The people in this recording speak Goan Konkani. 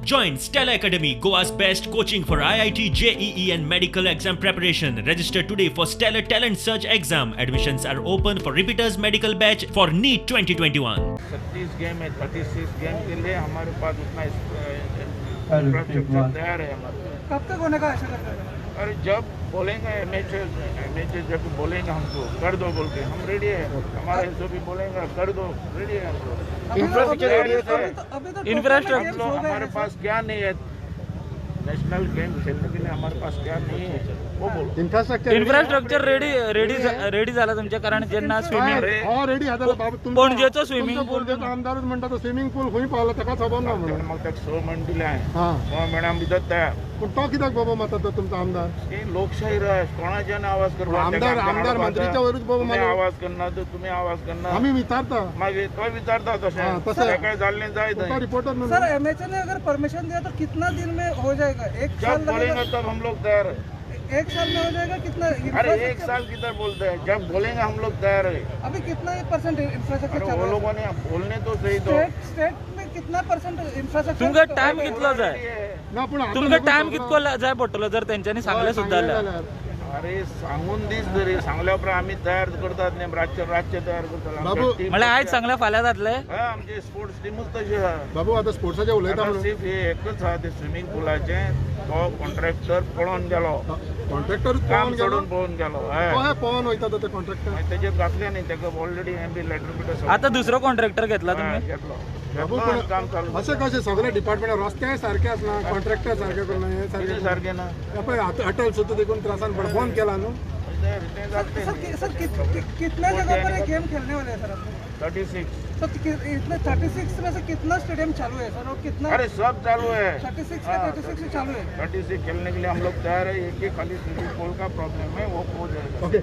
Join Stellar Academy, Goa's best coaching for IIT, JEE and medical exam preparation. Register today for Stellar Talent Search exam. Admissions are open for repeaters medical batch for NEET 2021. 36 game Hai, 36 game K लिए हमारे पास उतना इंफ्रास्ट्रक्चर तैयार है हमारे। कब तक होने का आशा करते हैं? अरे जब बोलेंगे एम एच एच जब बोलेंगे हमको कर दो बोल के, हम रेडी है। हमारे एस भी बोलेंगे कर दो, रेडी है हम लोग। इंफ्रास्ट्रक्चर रेडी है। अभी तो Infrastructure हम लोग, हमारे पास क्या नहीं है? नेशनल गेम खेलने के लिए हमारे पास क्या नहीं है वो बोलो। Infrastructure infrastructure ready ready ready जाला तुमचे, कारण जेन्ना स्विमिंग अरे हो रेडी आसा बाबा तुमचो. पणजेचो swimming तुमचो pool. पणजेचो आमदारूच म्हणटा तो स्विमिंग पूल खंय पावला ताका खबर ना म्हणून. मग ताका 6 म्हयने दिले हांवें. हा, 6 म्हयन्या भितर तयार. पूण तो कित्याक बाबा मारता तो तुमचो आमदार? ही लोकशाही राज, कोणाच्यान आवाज करपाक. आमदार आमदार मंत्रीच्या वयरूच बाबा तुम्ही मारलो. आवाज करना तर तुम्ही आवाज करना. आमी विचारता. मागीर तो विचारता तशें. हा, तशें. तेका जाल्लें जाय तुका थंय. रिपोर्टर न्हू. सर, एमएचए ने अगर परमिशन दिया तो कितना दिन में हो जाएगा? एक साल जब बोलेंगे लगेगा? तब हम लोग तैयार है। एक साल में हो जाएगा? कितना अरे एक infrastructure- साल किधर बोलते हैं, जब बोलेंगे हम लोग तैयार है। अभी कितना परसेंट इंफ्रास्ट्रक्चर अरे चालू वो है? लोगों ने बोलने तो सही दो। स्टेट स्टेट में कितना परसेंट इंफ्रास्ट्रक्चर? तुमकां टायम कितलो जाय? ना पूण आतां तुमकां लागून टायम खबर कितको जाय पडटलो जर तेंच्यांनी सांगलें सुद्दां सांगलें जाल्यार? जाल्यार. अरे सांगून दीस तरी, सांगल्या उपरांत आमी तयार करतात न्ही, रातचे रातचे तयार करतात. बाबू, म्हणल्यार आयज सांगलें फाल्यां जातलें? हा, आमची स्पोर्ट्स टिमूच तशी आहा. बाबू आतां स्पोर्ट्साचें उलयता आतां म्हणून सिर्फ हे एकच आहा, ते स्विमींग पुलाचें तो कॉन्ट्रॅक्टर पळोवन गेलो. कॉन्ट्रॅक्टर काम पळोवन गेलो. सोडून पळोवन गेलो, हय. कशें पळोवन वयता तो ते कॉन्ट्रॅक्टर? मागीर तेजेर घातलें न्ही ताका ऑलरेडी हें बी लेटर बिटर सगळें. आतां दुसरो कॉन्ट्रॅक्टर घेतला हय, तुमी? घेतलो. बाबू घेतलो आनी काम चालू. पण अशें कशें सगळे डिपार्टमेंट रस्ते सारके आसना, कॉन्ट्रॅक्टर सारके करना, हें कितें सारकें सारकें ना? हे पळय आतां अटल सुद्दां देखून त्रासान पडला, बंद केला न्हू. तें जातलें. सर, सर कितना जगह पर ये गेम खेलने वाले हैं सर आप? 36. सर, इतने 36 में से कितना स्टेडियम चालू है सर और कितना? अरे सब चालू है. 36 का 36 चालू है. 36 खेलने के लिए हम लोग तैयार है। एक ही खाली स्विमिंग पूल का प्रॉब्लम है, वो हो जाएगा। ओके.